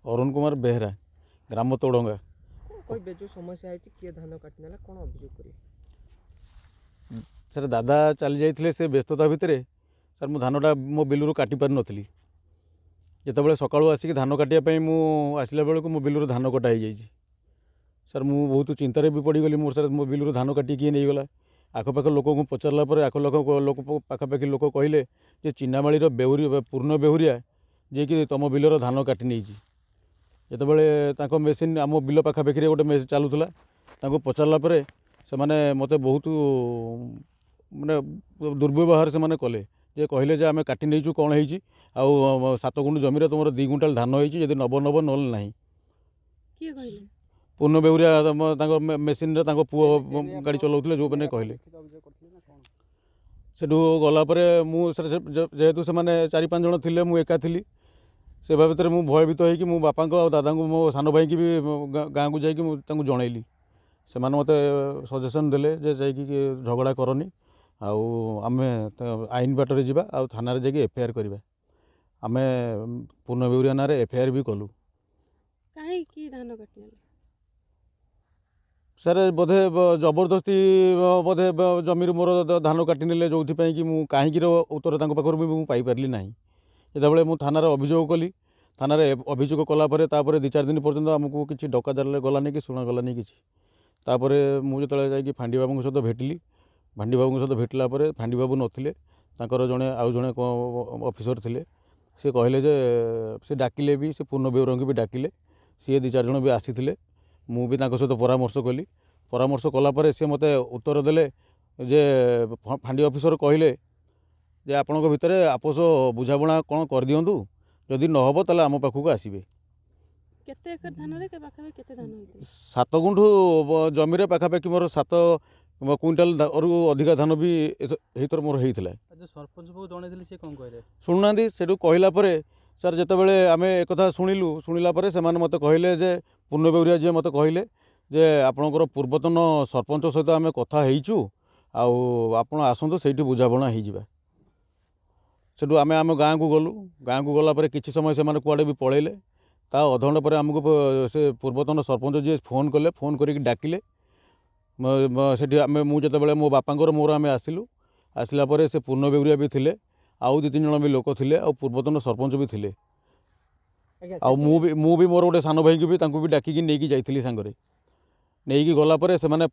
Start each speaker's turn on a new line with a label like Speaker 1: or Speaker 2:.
Speaker 1: ଅରୁଣ କୁମାର ବେହେରା, ଗ୍ରାମ ତୋଡ଼ଙ୍ଗା।
Speaker 2: କ'ଣ କହିବେ, ଯେଉଁ ସମସ୍ୟା ହେଇଛି, କିଏ ଧାନ କାଟିନେଲା, କ'ଣ ଅଭିଯୋଗ କରିବେ?
Speaker 1: ସାର୍, ଦାଦା ଚାଲି ଯାଇଥିଲେ, ସେ ବ୍ୟସ୍ତତା ଭିତରେ ସାର୍ ମୁଁ ଧାନଟା ମୋ ବିଲରୁ କାଟି ପାରିନଥିଲି। ଯେତେବେଳେ ସକାଳୁ ଆସିକି ଧାନ କାଟିବା ପାଇଁ ମୁଁ ଆସିଲା ବେଳକୁ ମୋ ବିଲରୁ ଧାନ କଟା ହେଇଯାଇଛି। ସାର୍, ମୁଁ ବହୁତ ଚିନ୍ତାରେ ବି ପଡ଼ିଗଲି। ମୋର ସାର୍, ମୋ ବିଲରୁ ଧାନ କାଟିକି କିଏ ନେଇଗଲା? ଆଖପାଖ ଲୋକଙ୍କୁ ପଚାରିଲା ପରେ ଆଖ ଲୋକ ପାଖାପାଖି ଲୋକ କହିଲେ ଯେ ଚିନାମାଳିର ବେହୁରି ପୂର୍ଣ୍ଣ ବେହୁରିଆ, ଯିଏକି ତୁମ ବିଲର ଧାନ କାଟି ନେଇଛି। ଯେତେବେଳେ ତାଙ୍କ ମେସିନ୍ ଆମ ବିଲ ପାଖାପାଖିରେ ଗୋଟେ ଚାଲୁଥିଲା, ତାଙ୍କୁ ପଚାରିଲା ପରେ ସେମାନେ ମୋତେ ବହୁତ ମାନେ ଦୁର୍ବ୍ୟବହାର ସେମାନେ କଲେ, ଯେ କହିଲେ ଯେ ଆମେ କାଟି ନେଇଛୁ, କ'ଣ ହେଇଛି ଆଉ, 7 ଗୁଣ୍ଠ ଜମିରେ ତୁମର 2 କୁଇଣ୍ଟାଲ ଧାନ ହେଇଛି, ଯଦି ନେବ ନେବ, ନହେଲେ ନାହିଁ।
Speaker 3: କିଏ କହିଲେ?
Speaker 1: ପୂର୍ଣ୍ଣ ବେହୁରିଆ, ତାଙ୍କ ମେସିନ୍ରେ ତାଙ୍କ ପୁଅ ଗାଡ଼ି ଚଲାଉଥିଲେ, ଯେଉଁମାନେ କହିଲେ। ସେଠୁ ଗଲା ପରେ ମୁଁ ଯେହେତୁ ସେମାନେ 4 5 ଜଣ ଥିଲେ, ମୁଁ ଏକା ଥିଲି, ସେ ଭିତରେ ମୁଁ ଭୟଭୀତ ହେଇକି ମୁଁ ବାପାଙ୍କ ଆଉ ଦାଦାଙ୍କୁ, ମୋ ସାନ ଭାଇକି ବି ଗାଁକୁ ଯାଇକି ମୁଁ ତାଙ୍କୁ ଜଣେଇଲି। ସେମାନେ ମୋତେ ସଜେସନ୍ ଦେଲେ ଯେ ଯାଇକି ଝଗଡ଼ା କରନି, ଆଉ ଆମେ ଆଇନ ବାଟରେ ଯିବା ଆଉ ଥାନାରେ ଯାଇକି ଏଫ୍ I R କରିବା। ଆମେ ପୂର୍ଣ୍ଣ ବେହୁରିଆ ନାଁରେ ଏଫ୍ I R ବି କଲୁ।
Speaker 3: କାହିଁକି ଧାନ କାଟିନେଲେ?
Speaker 1: ସାର୍, ବୋଧେ ଜବରଦସ୍ତି ବୋଧେ ଜମିରୁ ମୋର ଧାନ କାଟିନେଲେ, ଯେଉଁଥିପାଇଁ କି ମୁଁ କାହିଁକିର ଉତ୍ତର ତାଙ୍କ ପାଖରୁ ବି ମୁଁ ପାଇପାରିଲି ନାହିଁ। ଯେତେବେଳେ ମୁଁ ଥାନାରେ ଅଭିଯୋଗ କଲି, ଥାନାରେ ଅଭିଯୋଗ କଲା ପରେ ତାପରେ 2 4 ଦିନ ପର୍ଯ୍ୟନ୍ତ ଆମକୁ କିଛି ଡକା ଗଲାନି କି ଶୁଣାଗଲାନି କିଛି। ତାପରେ ମୁଁ ଯେତେବେଳେ ଯାଇକି ଫାଣ୍ଡି ବାବୁଙ୍କ ସହିତ ଭେଟିଲି, ଫାଣ୍ଡି ବାବୁଙ୍କ ସହିତ ଭେଟିଲା ପରେ ଫାଣ୍ଡି ବାବୁ ନଥିଲେ, ତାଙ୍କର ଜଣେ ଆଉ ଜଣେ ଅଫିସର ଥିଲେ। ସେ କହିଲେ ଯେ ସେ ଡାକିଲେ ବି, ସେ ପୂର୍ଣ୍ଣ ବେଉରାଙ୍କୁ ବି ଡାକିଲେ, ସିଏ 2 4 ଜଣ ବି ଆସିଥିଲେ। ମୁଁ ବି ତାଙ୍କ ସହିତ ପରାମର୍ଶ କଲି। ପରାମର୍ଶ କଲା ପରେ ସେ ମୋତେ ଉତ୍ତର ଦେଲେ ଯେ ଫାଣ୍ଡି ଅଫିସର କହିଲେ ଯେ ଆପଣଙ୍କ ଭିତରେ ଆପୋଷ ବୁଝାମଣା କ'ଣ କରିଦିଅନ୍ତୁ, ଯଦି ନ ହେବ ତାହେଲେ ଆମ ପାଖକୁ ଆସିବେ।
Speaker 3: କେତେ ଏକର ଧାନରେ ପାଖାପାଖି କେତେ ଧାନ ହେଇଥିଲା?
Speaker 1: 7 ଗୁଣ୍ଠୁ ଜମିରେ ପାଖାପାଖି ମୋର 7 କୁଇଣ୍ଟାଲରୁ ଅଧିକା ଧାନ ବି ଏଇଥର ମୋର ହେଇଥିଲା।
Speaker 4: ସରପଞ୍ଚ ଜଣେଇଥିଲେ, ସେ କ'ଣ କହିଲେ?
Speaker 1: ଶୁଣୁନାହାନ୍ତି। ସେଠୁ କହିଲା ପରେ ସାର୍, ଯେତେବେଳେ ଆମେ ଏକଥା ଶୁଣିଲୁ, ଶୁଣିଲା ପରେ ସେମାନେ ମୋତେ କହିଲେ ଯେ ପୂର୍ଣ୍ଣ ବେଉରିଆ ଯିଏ ମୋତେ କହିଲେ ଯେ ଆପଣଙ୍କର ପୂର୍ବତନ ସରପଞ୍ଚ ସହିତ ଆମେ କଥା ହେଇଛୁ, ଆଉ ଆପଣ ଆସନ୍ତୁ, ସେଇଠି ବୁଝାମଣା ହେଇଯିବା। ସେଠୁ ଆମେ ଆମ ଗାଁକୁ ଗଲୁ। ଗାଁକୁ ଗଲା ପରେ କିଛି ସମୟ ସେମାନେ କୁଆଡ଼େ ବି ପଳେଇଲେ। ତା ଅଧଘଣ୍ଟା ପରେ ଆମକୁ ସେ ପୂର୍ବତନ ସରପଞ୍ଚ ଯିଏ ଫୋନ୍ କଲେ, ଫୋନ୍ କରିକି ଡାକିଲେ। ସେଠି ଆମେ ମୁଁ ଯେତେବେଳେ ମୋ ବାପାଙ୍କର ମୋର ଆମେ ଆସିଲୁ, ଆସିଲା ପରେ ସେ ପୂର୍ଣ୍ଣ ବେଉରିଆ ବି ଥିଲେ, ଆଉ 2 3 ଜଣ ବି ଲୋକ ଥିଲେ, ଆଉ ପୂର୍ବତନ ସରପଞ୍ଚ ବି ଥିଲେ। ଆଉ ମୁଁ ବି ମୋର ଗୋଟେ ସାନ ଭାଇକି ବି ତାଙ୍କୁ ବି ଡାକିକି ନେଇକି ଯାଇଥିଲି ସାଙ୍ଗରେ। ନେଇକି ଗଲା ପରେ ସେମାନେ